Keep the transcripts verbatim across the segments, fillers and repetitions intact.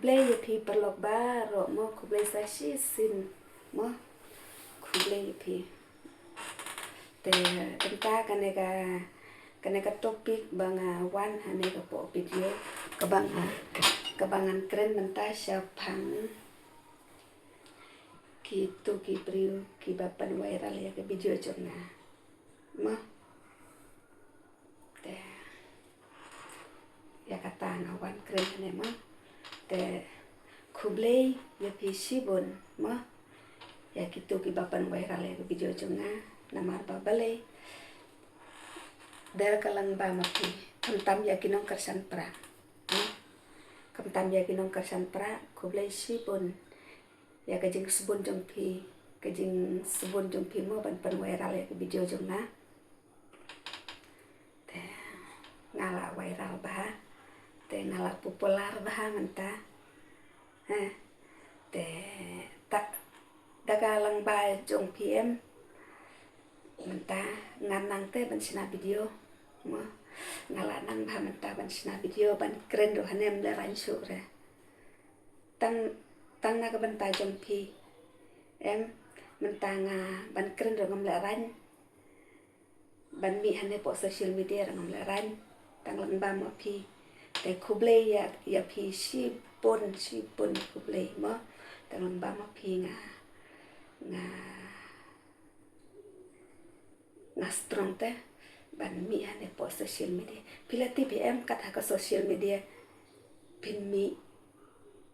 Khublei ïa phi paralok baroh mo, khublei sa shisien mo. Khublei ïa phi. Te kumta kane ka, kane ka topic ba nga wan hane ka pok video, kaba nga, kaba ngan kren mynta shaphang kito ki briew kiba pynviral ïa ka video jong nga mo. Te ïa kata nga wan kren hane mo. Te khublei ïa phi shibun mo, ïa kito kiba pynviral ïa ka video jong nga. Namar ba balei? Da ka lyngba ma phi, khamtam ïa ki nongkyrshan pra mo. Khamtam ïa ki nongkyrshan pra, khublei shibun ïa ka jingsbun jong phi, ka jingsbun jong phi mo ban pynviral ïa ka video jong nga. Te nga la viral bha, te nga la popular bha mynta. Te ta da ka lyngba jong phi em, mynta nga nang te ban shna video mo. Nga la nang bha mynta ban shna video, ban kren ruh hane, ym lehrain shuh re. Tang, tang na ka bynta jong phi em, mynta nga ban kren ruh ngam lehrain. Ban mih hane pok social media ruh ngam lehrain, tang lyngba ma phi. Te khublei ïa, ïa phi shibun, shibun khublei mo. Tang lyngba ma phi nga, nga, nga strong te ban mih hane pok social media. Phi la tip hi em, kat ha ka social media phin mih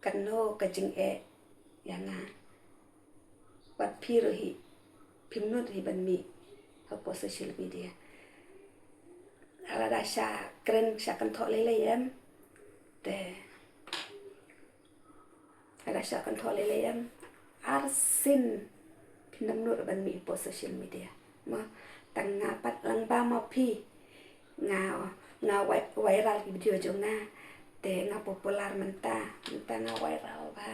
katno ka jingeh ïa nga. Wat phi ruh hi, phim nud hi ban mih hapoh social media. Lada sha kren sha kynthoh lei lei em, te lada sha kynthoh lei lei em, arsien phin ym nud ban mih hapoh social media mo. Tang nga pat lyngba ma phi nga, nga viral ki video jong nga. Te nga popular mynta, mynta nga viral bha,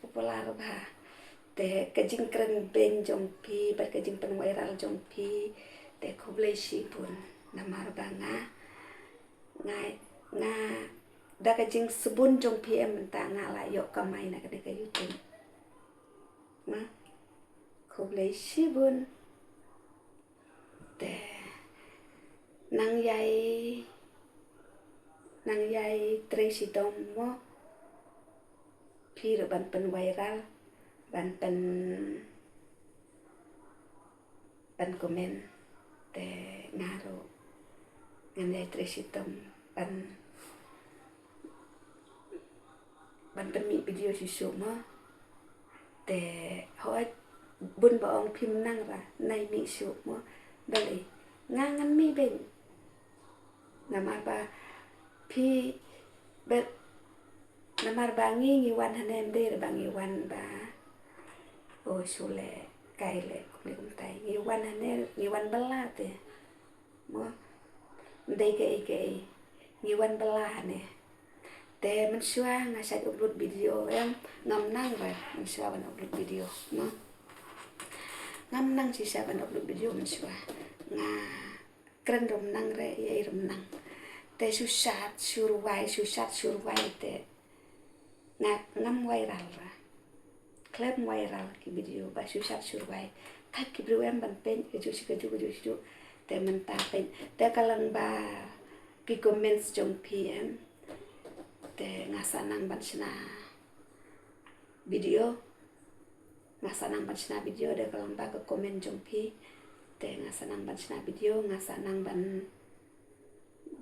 popular bha. Te ka jingkren beiñ jong phi bad ka jingpynviral jong phi, te khublei shibun. Namar ba nga, nga, nga da ka jingsbun jong phi em, mynta nga la ïoh kamai na kane ka YouTube. Nga khublei shibun. Te nang ïai, nang ïai trei shitom mo. Phi ruh ban pynviral, ban pyn, ban comment. Te nga ruh ngan ïai trei shitom ban ban pynmih video shuh shuh mo. Te hooid, bun ba ong phim nang ra, nai mih shuh mo. Balei? Nga ngan mih beiñ. Namar ba phi, ba, namar ba ngi ngi wan hane, ym dei ba ngi wan ba, oh, shu leh kai leh kumne kumtai. Ngi wan hane, ngi wan bylla te mo. Ym dei kaei kaei, ngi wan bylla hane. Te mynshuwa nga shait upload video em, ngam nang re mynshuwa ban upload video mo. Ngam nang shisha ban upload video mynshuwa. Nga kren ruh ym nang re, ïa i ruh ym nang. Te shu shat shu rwai, shu shat shu rwai te nga ngam viral ra. Khlem viral ki video ba shu shat shu rwai. Kat ki briew em ban peit kajuh shi kajuh, kajuh shi kajuh. Te mynta peit, te ka lyngba ki comments jong phi em, te nga sa nang ban shna video. Nga sa nang ban shna video da ka lyngba ka comment jong phi. Te nga sa nang ban shna video, nga sa nang ban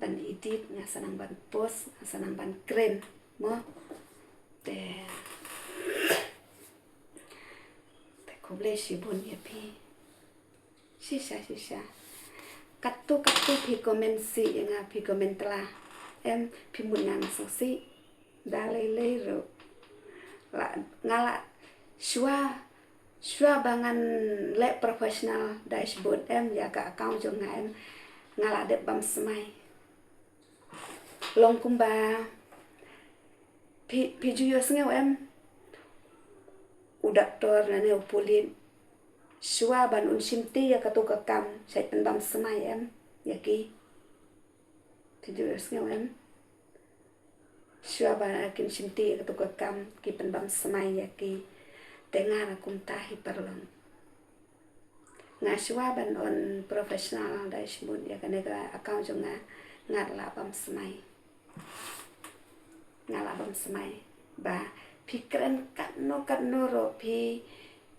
ban edit, nga sa nang ban post, nga sa nang ban kren mo. Te, te khublei shibun ïa phi. Shisha shisha. Katto katto phi comment sih ïa nga, phi comment tla. Em, phi mut nga nga sngewsih. Da lei lei ruh. La, nga la shuwa, shuwa ba ngan leh professional dashboard em, ïa ka account jong nga em, nga la dep bam smai. Long kumba phi, phi ju ïohsngew em, u doktor lane u pulit, shuwa ban un shimti ïa kato ka kam, shait pynbam smai em ïa ki. Phi ju ïohsngew em. Shuwa ba kin shim ti ïa katu ka kam, ki pynbam smai ïa ki. Te nga ruh kumta hi paralok. Nga shuwa ban un professional da shmut ïa kane ka account jong nga, nga la bam smai. Nga la bam smai. Ba phi kren katno katno ruh, phi,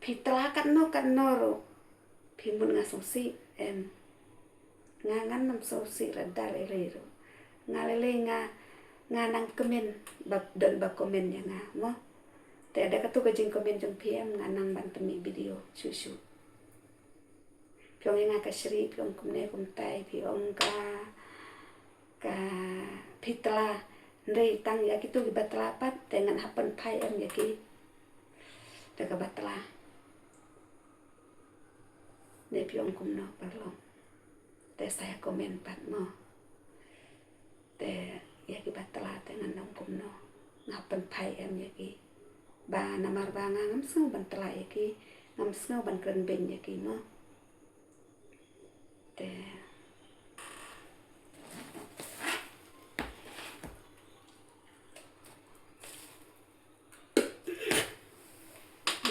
phi tla katno katno ruh, phi mut nga sngewsih, em. Nga ngan ym sngewsih radar lei lei ruh. Nga lei lei nga, nga nang kmen, ba don ba kmen ïa nga, mo. Te da katu ka jingkmen jong phi em nga nang ban pynmih video shuh shuh. Phi ong ïa nga ka Sri, phi ong kumne kumtai, phi ong ka, ka phi tla. Hynrei tang ïa kitu kiba tla pat te ngan hap pynphai em ïa ki da kaba tla. Ne phi ong kumno paralok? Te sa ïa comment pat mo. Te ïa kiba tla te ngan ong kumno? Nga pynphai em ïa ki? Ba namar ba nga ngam sngew ban tla ïa ki, ngam sngew ban kren beiñ ïa ki mo. Te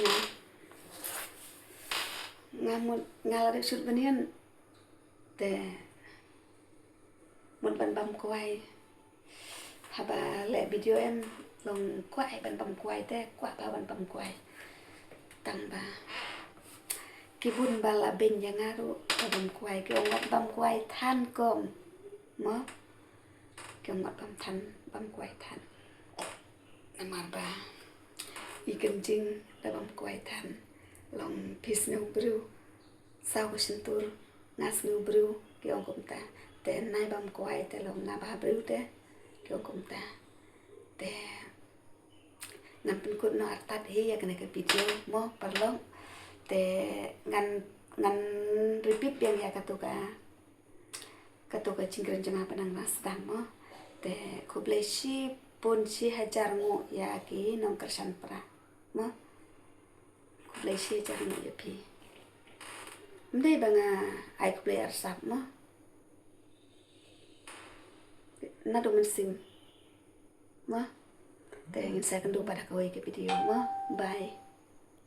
nga, nga mut nga la dep shoot bnian. Te mut ban bam kwai. Haba leh video em long kwah ban bam kwai, te kwah bha ban bam kwai. Tang ba ki bun ba la beiñ ïa nga ruh ba bam kwai, ki ong ngat bam kwai than kong, mo. Ki ong ngat bam than, bam kwai than. Namar ba i kynjing da bam kwai than, long phi sngew briew saw ka shyntur, nga sngew briew, ki ong kumta. Te nai bam kwai te long nga bha briew te, ki ong kumta. Te ngan pynkut noh artat hi ïa kane ka video mo paralok. Te ngan, ngan repeat biang ïa katu ka, katu ka jingkren jong nga ba nang sdang mo. Te khublei shibun, shi hajar nguh ïa ki nongkyrshan Prah mo. Khublei shi hajar nguh ïa phi. Ym dei ba nga ai khublei arsap mo. Naduh mynsiem mo. Te ngin sa ïakynduh pat ha kawei ka video mo. Bye.